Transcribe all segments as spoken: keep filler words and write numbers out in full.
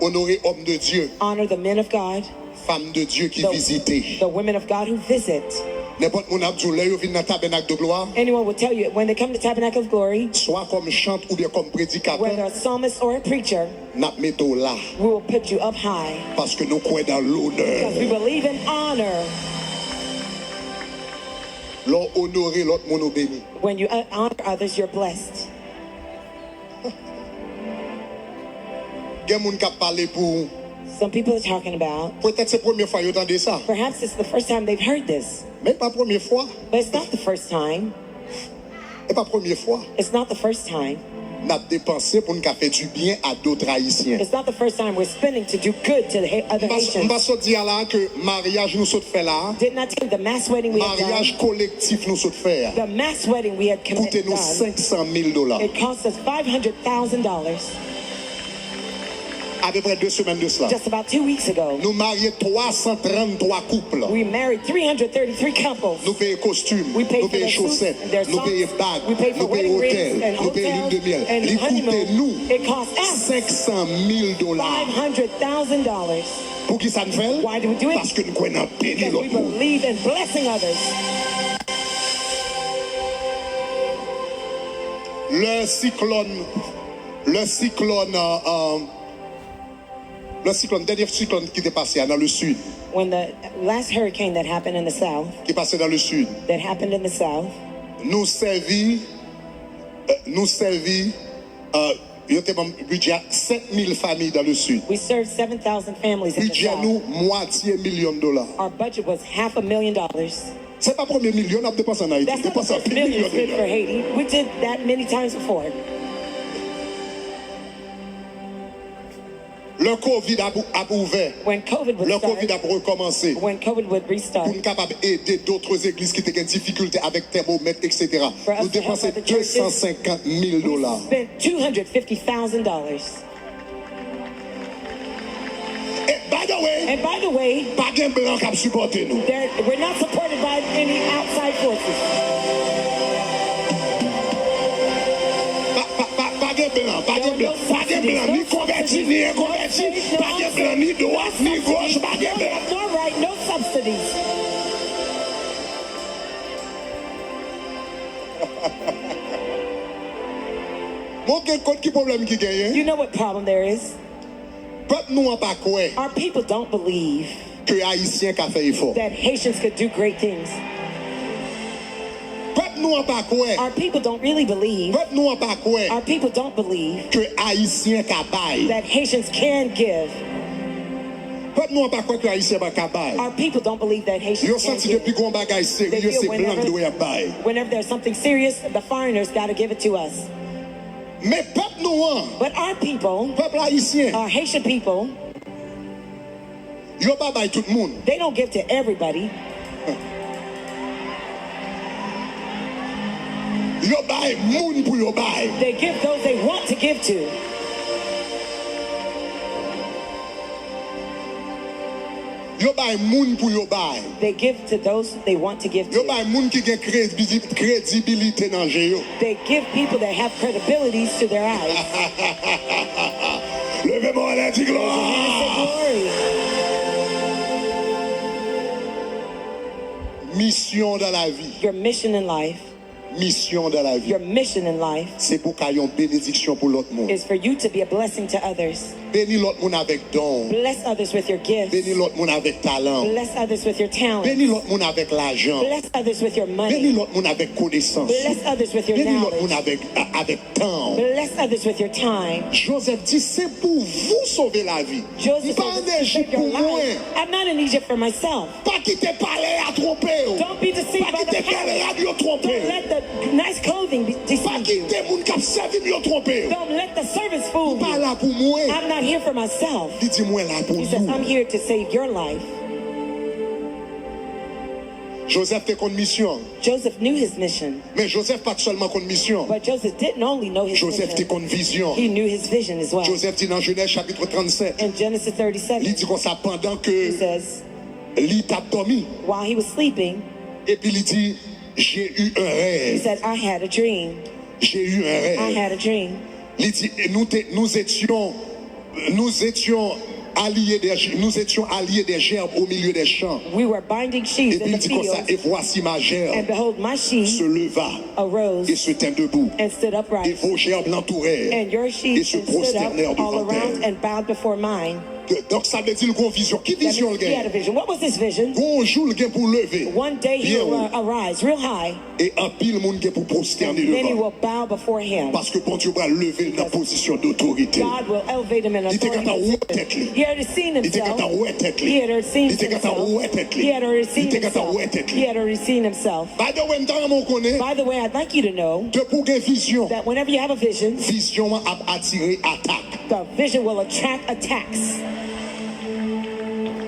Onore òm de Dye, Honor the men of God, fanm de Dye ki the, vizite. The women of God who visit. Nenpòt moun ap di w, lè yo vin nan tabènak de glwa, Anyone will tell you when they come to Tabernacle of Glory, swa kòm chant oubyen kòm predikatè, whether a psalmist or a preacher, n ap mete w la, we will put you up high, paske nou kwè nan lonè. Because we believe in honor. Lè w onore lòt moun, ou beni. When you uh, honor others, you're blessed. Gen moun k ap pale pou ou. Some people are talking about. Petèt se premye fwa yo tande sa. Perhaps it's the first time they've heard this. Men pa premye fwa. But it's not the first time. E pa premye fwa. It's not the first time. N ap depanse pou n ka fè dibyen a dòt Ayisyen. It's not the first time we're spending to do good to the Ha- other M pa, m pa Haitians. Sot di a la ke maryaj nou sot fè la a, Didn't I tell you the mass wedding we had done? Maryaj kolektif nou sot fè a, The mass wedding we had commit- koute nou done. Senk san mil dola. It cost us five hundred thousand dollars. Apeprè de semèn de sila, Just about two weeks ago, nou marye twa san trann twa koup. We married three hundred thirty-three couples. Nou peye kostim, We paid nou for peye their suits, chosèt, their nou peye socks, bag, we paid for nou peye wedding rings otèl, and nou peye hotels lin de myèl. And Li koute honeymoon. Nou It cost us senk san mil dola. Five hundred thousand dollars. Poukisa n fè l? Why do we do it? Paske n kwè nan beni Because we lòt moun. Believe in blessing others. Lè siklòn, lè siklòn, uh, um, lè siklòn, dènye siklòn ki te pase a nan le sid, When the last hurricane that happened in the South, ki pase nan le sid, that happened in the South, nou sèvi, euh, nou sèvi, euh, yo te ban bidjè a sèt mil fanmi dans le sud. We served seven thousand families in the Bidjè South. Nou, mwatye milyon dola. Our budget was half a million dollars. Se pa premye milyon n ap depanse an Ayiti. That's not the Depanse first anpil million milyon spent for deja. Haiti. We did that many times before. Lè kovid ap, ap ouvè, When COVID would lè start, kovid ap rekòmanse, when COVID would restart, pou n kapab ede dòt egliz ki te gen difikilte avèk tèmomèt, etsetera, for us Nou to help depanse other churches, de san senkant mil we dola. Spent two hundred fifty thousand dollars. E, by the way, And by the way, pa gen blan k ap sipòte nou. There, we're not supported by any outside forces. Pa, pa, pa, pa gen blan, pa gen blan, pa gen blan, ni konvèti, ni enkonvèti, pa gen blan, ni dwat, ni gòch, pa gen blan. No right, no subsidies. Bon, gen konn ki pwoblèm ki genyen? You know what problem there is? Pèp nou an pa kwè Our people don't believe ke Ayisyen ka fè efò. That Haitians could do great things. Pèp nou an pa kwè Our people don't really believe. Pèp nou an pa kwè Our people don't believe ke Ayisyen ka bay. That Haitians can give. Pèp nou an pa kwè ke Ayisyen pa ka bay. Our people don't believe that Haitians Yo can santi give. Depi gon bagay They serye feel se blan ki whenever, dwe ap bay. Whenever there's something serious, the foreigners gotta give it to us. Men pèp nou an, But our people, pèp ayisyen, our Haitian people, yo pa bay tout moun. They don't give to everybody. Yo bay moun pou yo bay. They give those they want to give to. Yo bay moun pou yo bay. They give to those they want to give to. Yo bay moun ki gen kredi-, kredibilite nan je yo. They give people that have credibilities to their eyes. Leve men w anlè, di glwa. Say glory. Misyon dans la vie. Your mission in life. Misyon dans la vie. Your mission in life Se pou ka yon benediksyon pou lòt moun. Is for you to be a blessing to others. Beni lòt moun avèk don w. Bless others with your gifts. Beni lòt moun avèk talan w. Bless others with your talents. Beni lòt moun avèk lajan w. Bless others with your money. Beni lòt moun avèk konesans ou. Bless others with your knowledge. Beni lòt moun avèk, a-, avèk tan w. Bless others with your time. Joseph di, c'est pour vous sauver la vie. Joseph said, to save your life. M pa ann Ejip pou mwen. I'm not in Egypt for myself. Pa kite palè a twonpe w. Don't be deceived by the palace. Pa kite bèl rad yo twonpe w. Don't let the nice clothing be, deceive you. Pa kite moun k ap sèvi m yo twonpe w. Don't let the servants fool you. M pa la pou mwen. I'm not here for myself. Li di, mwen la pou nou. He says, I'm here to save your life. Joseph te konn misyon. Joseph knew his mission. Men Joseph pa t sèlman konn misyon. But Joseph didn't only know his mission. Joseph te konn vizyon. He knew his vision as well. Joseph di nan Jenèz chapit trannsenk, In Genesis thirty-seven, li di konsa, pandan ke he says, li t ap dòmi, while he was sleeping, epi li di, j'ai eu un rêve. He said, I had a dream. J'ai eu un rêve. I had a dream. Li di, e nou te, nous étions, Nous étions alliés des, nous étions alliés des gerbes au milieu des champs. We were binding sheaves Et in il the dit comme ça, fields. Et voici ma gerbe And behold, my se sheaf leva arose et se tint debout. And stood Et upright. Vos gerbes l'entourèrent And your et sheep se and stood up prosternèrent all devant around elle. And bowed before mine. Donk sa vle di l gon vizyon. Ki That vizyon l means he had a genyen? Vision. What was this vision? Gon jou l gen pou leve. One day he Byen will wo. uh, arise real high. E anpil moun gen pou pwostène Many devan. Will bow before him. Paske Bondye pral leve l nan pozisyon dotorite. God will elevate him in Li te gentan authority. Wè tèt li. He had seen Li te gentan himself. Wè tèt li. He had seen Li te gentan himself. Wè tèt li. He had already Li seen te gentan himself. Wè tèt He li. had already seen himself. By the way, m ta renmen w konnen. By the way, I'd like you to know Depi w gen vizyon, that whenever you have a vision, vizyon an ap atire atak. The vision will attract attacks.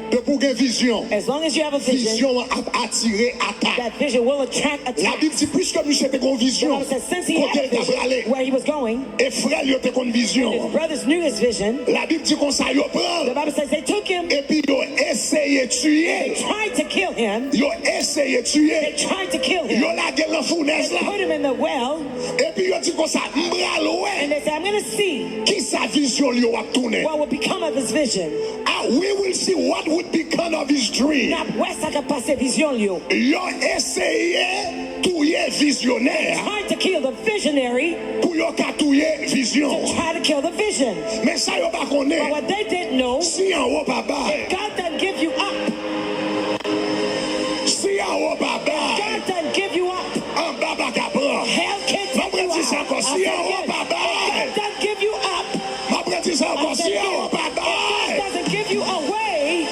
Depi w gen vizyon, As long as you have a vision, vizyon an ap atire atak. That vision will attract attacks. Labib di, piske misye te gen yon The vizyon, Bible says since he had kote a l t ap vision, prale, Where he was going, e frè l yo te konn vizyon His an. Brothers knew his vision. Labib di konsa, yo pran The l, Bible says they took him, epi yo eseye tiye They l. tried to kill him. Yo eseye tiye They l. Tried to kill Yo him. Lage l nan founèz They la. Put him in the well. Epi yo di konsa, m pral wè And they said, I'm going to see kisa vizyon l yo ap tounen. What will become of his vision. Ah, we will see what would become of his dream. N ap wè sa k ap pase vizyon l yo. Yo eseye touye vizyonè a Tried to kill the visionary. Pou yo ka touye vizyon. Try to kill the vision. Men sa yo pa konnen. But what they didn't know, Si anwo pa bay. God doesn't give you up. Si anwo pa bay. God doesn't give you up. Anba pa ka pran. Hell can't take you out. Mwen di sa ankò, si anwo pa bay. God doesn't give you up. Mwen di sa ankò, si anwo pa bay. God doesn't give you away.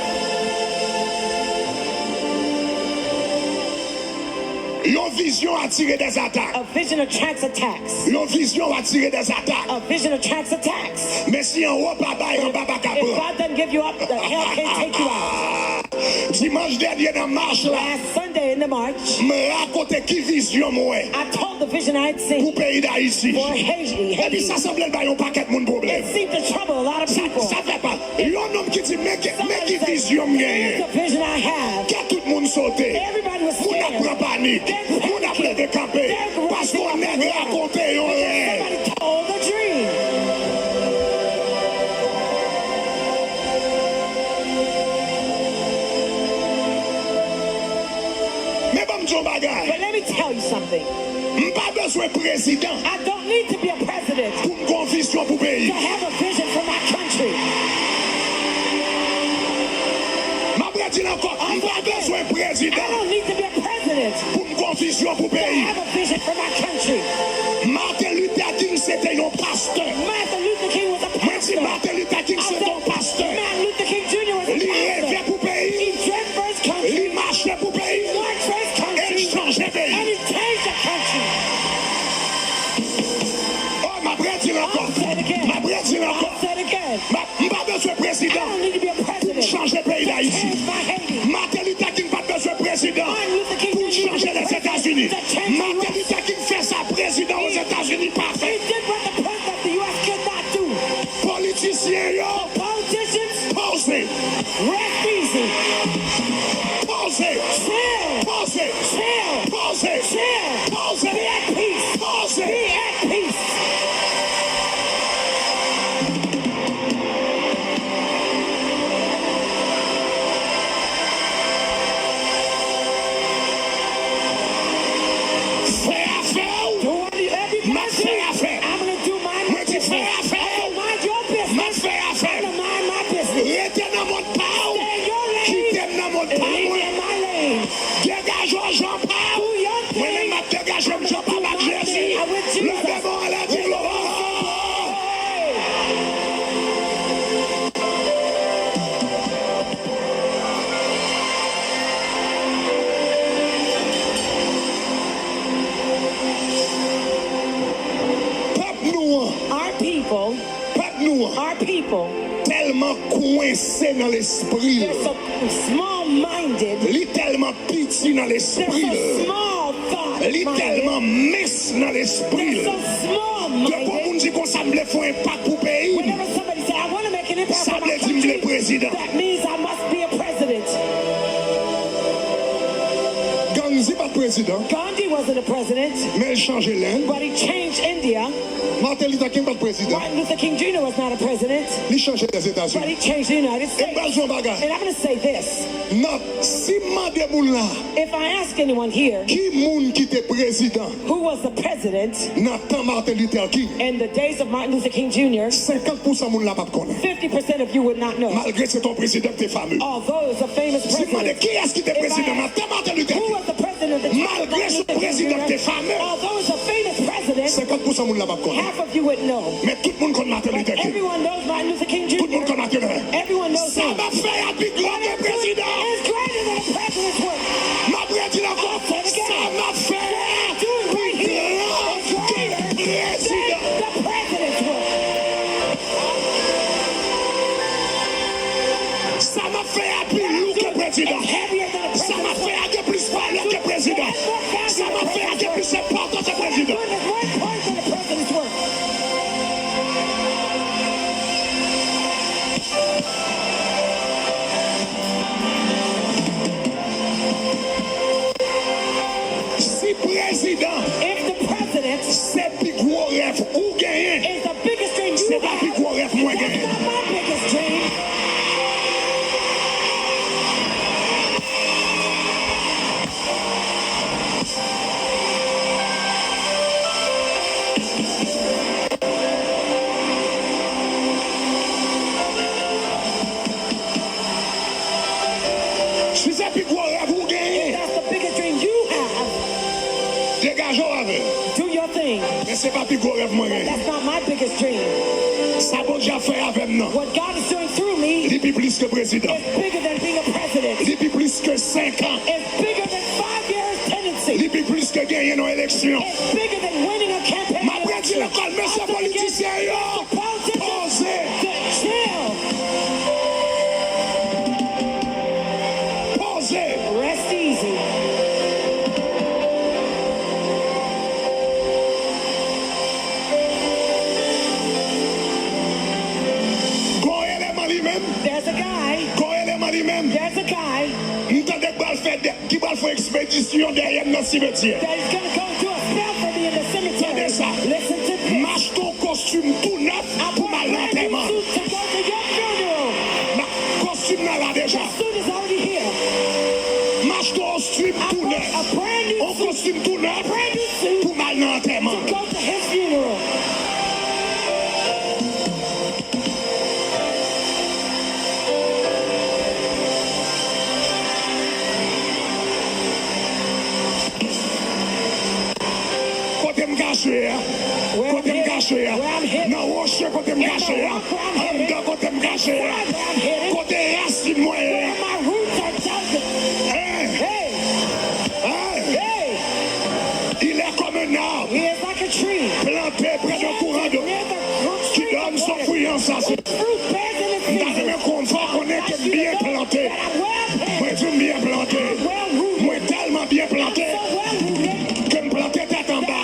Yon vizyon atire des atak. A vision attracts attacks. Yon vizyon atire des atak. A vision attracts attacks. Men si anwo pa bay, anba pa ka If pran. God doesn't give you up, the hell can't take you out. Dimanch dènye nan mach la, Last Sunday in the march, m rakonte ki vizyon m wè. I told the vision I had seen Pou peyi Dayiti. For Haiti. Epi sa sanble l bay yon pakèt moun pwoblèm. It seemed to trouble a lot of people. Sa fè pa. Yon nonm ki di, men ki, men ki vizyon m genyen. The vision I have. Kè tout moun sote. Everybody was Moun ap pran scared. Panik. Moun ap leve kanpe. Paske yon nèg rakonte yon rèv. Somebody told a dream. Men ban m di yon bagay. But let me tell you something. M pa bezwen prezidan. I don't need to be a president Pou m gon vizyon pou peyi. To have a vision for my country. M ap redi l ankò. M pa bezwen I prezidan. Don't need to be a president. Pou m gon vizyon pou To peyi. Have a vision for my country. Martin Luther King se te yon pastè. Martin Luther King was a Mwen di pastor. Martin Luther King se te yon pastè. Martin Luther King Junior was a Li pastor. Reve pou peyi. He dreamt for his country. Li mache pou peyi. He worked for his country. E l chanje peyi. And he changed the country. Oh, m ap redi l ankò. I'll say it again. M ap redi l ankò. I'll say it again. M ap, m pa bezwen I prezidan. Don't need to be a Pou m president. Chanje peyi Dayiti. Change my Haiti. Martin Luther King pa t bezwen prezidan. Martin Luther King Pou l didn't need chanje a president Lèzetazini. To change the Martin U S. Luther King fè sa prezidan Ozetazini pa fè. He did what the president of the U S could not do. Politisyen yo. Politicians, Poze. Rest easy. Poze. Chill. Poze. Chill. Poze. Chill. Poze. Be at peace. Poze. Be at peace. Fè afè w. Do what you every M ap fè afè. I'm gonna do my Mwen di fè afè w. Mind your M ap business. Fè afè. I'm gonna mind my business. Rete nan mond pa w. Stay in your lane. Kite m nan mond pa Leave mwen. in my lane. Degaje w jan pa w. Do your Mwen menm thing. m ap degaje m jan pa m ak Jezi. Leve men w anlè, di glwa. Pèp nou an. Our people, Pèp nou an. Our people, Tèlman kwense nan lespri l. They're so small minded. Li tèlman piti nan They're lespri so l. Small thought. Li tèlman mens nan lespri l. They're so small minded. Depi yon moun di konsa, m vle fè yon enpak pou peyi m. Whenever somebody say, I want to make an impact Sa vle di m vle prezidan. That means I must be a president. Gandhi pa t prezidan. prezidan, Gandhi wasn't a president, men l chanje Lenn. But he changed India. Martin Luther King pa t prezidan. Martin Luther King Junior was not a president, Li chanje but Lèzetazini. He changed the United States. E m pral di yon bagay. And I'm going to say this. Nan, si m mande moun la, If I ask anyone here, ki moun ki te prezidan who was the president nan tan Martin Luther King? In the days of Martin Luther King Junior, Senkant pousan moun la p ap konnen. Fifty percent of you would not know. Malgre se t yon prezidan ki te fame. Although it was a famous president, Kiyès ki te prezidan nan tan Martin Luther King? Who was the president of the time of Martin Luther King Junior? Although it was a famous president, Senkant pousan moun la p ap konnen. Half of you would know. Men tout moun konn Martin Luther King. Everyone knows Martin Luther King Junior. Tout moun konn Martin Luther King. Everyone knows him. Sa m ap fè a pi gran ke prezidan. Is greater than the president's work. M ap redi l ankò. Sa m ap fè a pi gran ke prezidan. The president's work. Sa m ap fè a pi lou ke prezidan. Sa m ap fè a gen plis valè ke prezidan. Sa m ap fè a gen plis enpòtans ke prezidan. More important than the president's work. Si prezidan If the president se pi gwo rèv ou genyen, is the biggest dream you have, se pa pi gwo rèv mwen genyen. That's not my biggest dream. Si se pi gwo rèv ou genyen, If that's the biggest dream you have, degaje w avè l. Do your thing. Men se pa pi gwo rèv mwen genyen. That's not my biggest dream. Sa Bondye ap fè avè m nan, What God is doing through me, li pi plis ke prezidan. Is bigger than being a president. Li pi plis ke senk an. It's bigger than five years tenancy. Li pi plis ke genyen nan eleksyon. It's bigger than winning a campaign election. M ap redi l ankò, mesye politisyen yo, poze. Chill. Poze. Rest easy. Gon eleman li menm. There's a guy. Gon eleman li menm. There's a guy. M tande k pral fè de, ki pral fè ekspedisyon dèyè m nan simetyè. That is gonna go do a spell for me in the cemetery. Tande sa. Listen to this. M achte yon kostim tou nèf pou m al nan antèman. I bought a brand new suit to go to your funeral. Ma, kostim nan la deja. The suit is already here. M achte yon kostim tou nèf. I bought a brand new suit. Yon kostim tou nèf. Brand new suit. Pou m al nan antèman. To go to his funeral. Kote m kache a? Kote m kache a? Nan woche kote m kache a? Anndan kote m kache a? Kote rasin mwen ye? Hein? Hein? Il est comme un arbre planté près d'un courant d'eau qui donne son fruit en sa saison. M ta renmen konn, fò w konnen ke m byen plante. Mwen di w m byen plante. Mwen tèlman byen plante ke m plante tèt anba.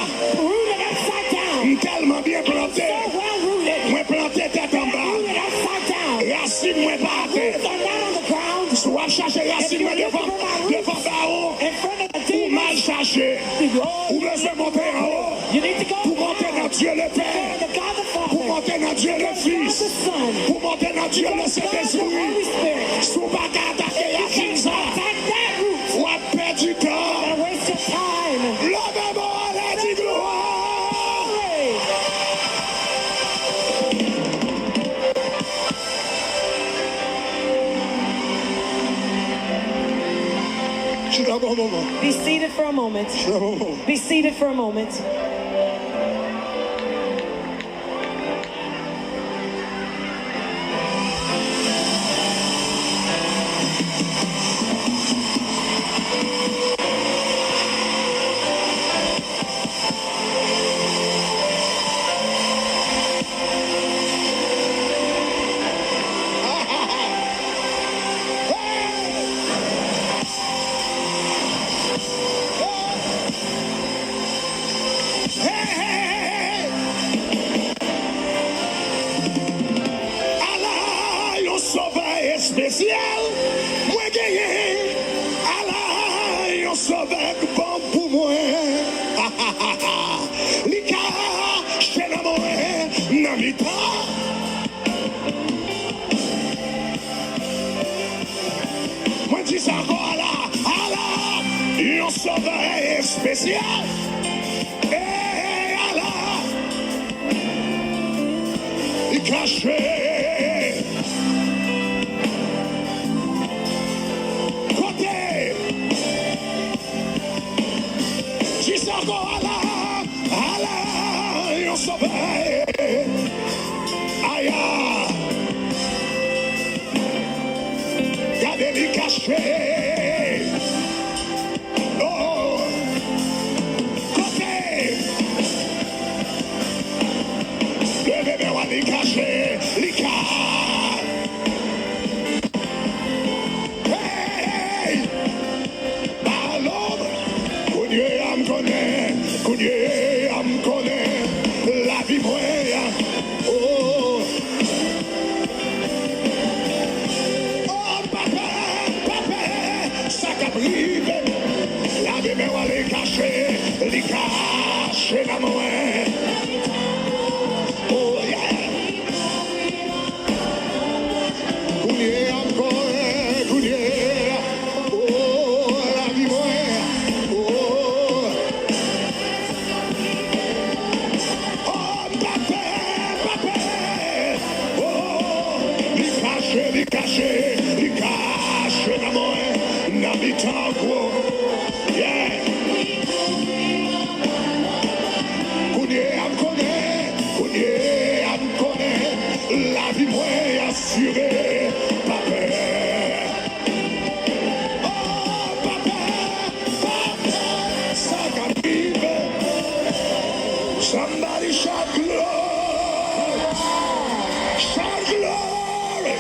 M tèlman byen plante. Mwen plante tèt anba. Rasin mwen pa atè. Si w ap chache rasin mwen devan, devan bawon, ou mal chache. Ou bezwen monte anwo. Pou monte nan Dye Lepè. Pou monte nan Dye Lefis. Pou monte nan Dye Lesentespri. Si w pa ka atake rasin sa, w ap pèdi tan. Leve men w anlè, di glwa. Chita pou yon moman. Be seated for a moment. Chita pou yon moman. Be seated for a moment. Ala yon sovè espesyal mwen genyen. Ala yon sovè k bon pou espesyal. E ala, li kache. Kote? Kisa ankò? Ala, ala, yon sovè. Aya. Gade li kache. Oh. Kote? Leve men w, li kache. Li ka. Hey! Ba lòm, kounye a m konnen, kounye a m konnen, lavi mwen, oh. Oh, m pa pè, m pa pè, sa k ap rive m. Lave men w, ale kache, li kache nan mwen. Oh, yeah. Kounye a m konnen, kounye a, oh, lavi mwen, oh. Oh, m pa pè, m pa pè, oh, li kache, li kache, li kache nan mwen, nan mitan gwo, yeah. Kounye a m konnen, kounye a m konnen, lavi mwen asire, pa pè. Oh, pa pè, pa pè, sa ka rive. Somebody shout glory! Shout glory!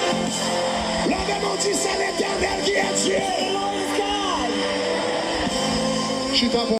Leve men w, di, c'est l'Éternel qui est Dieu. Chita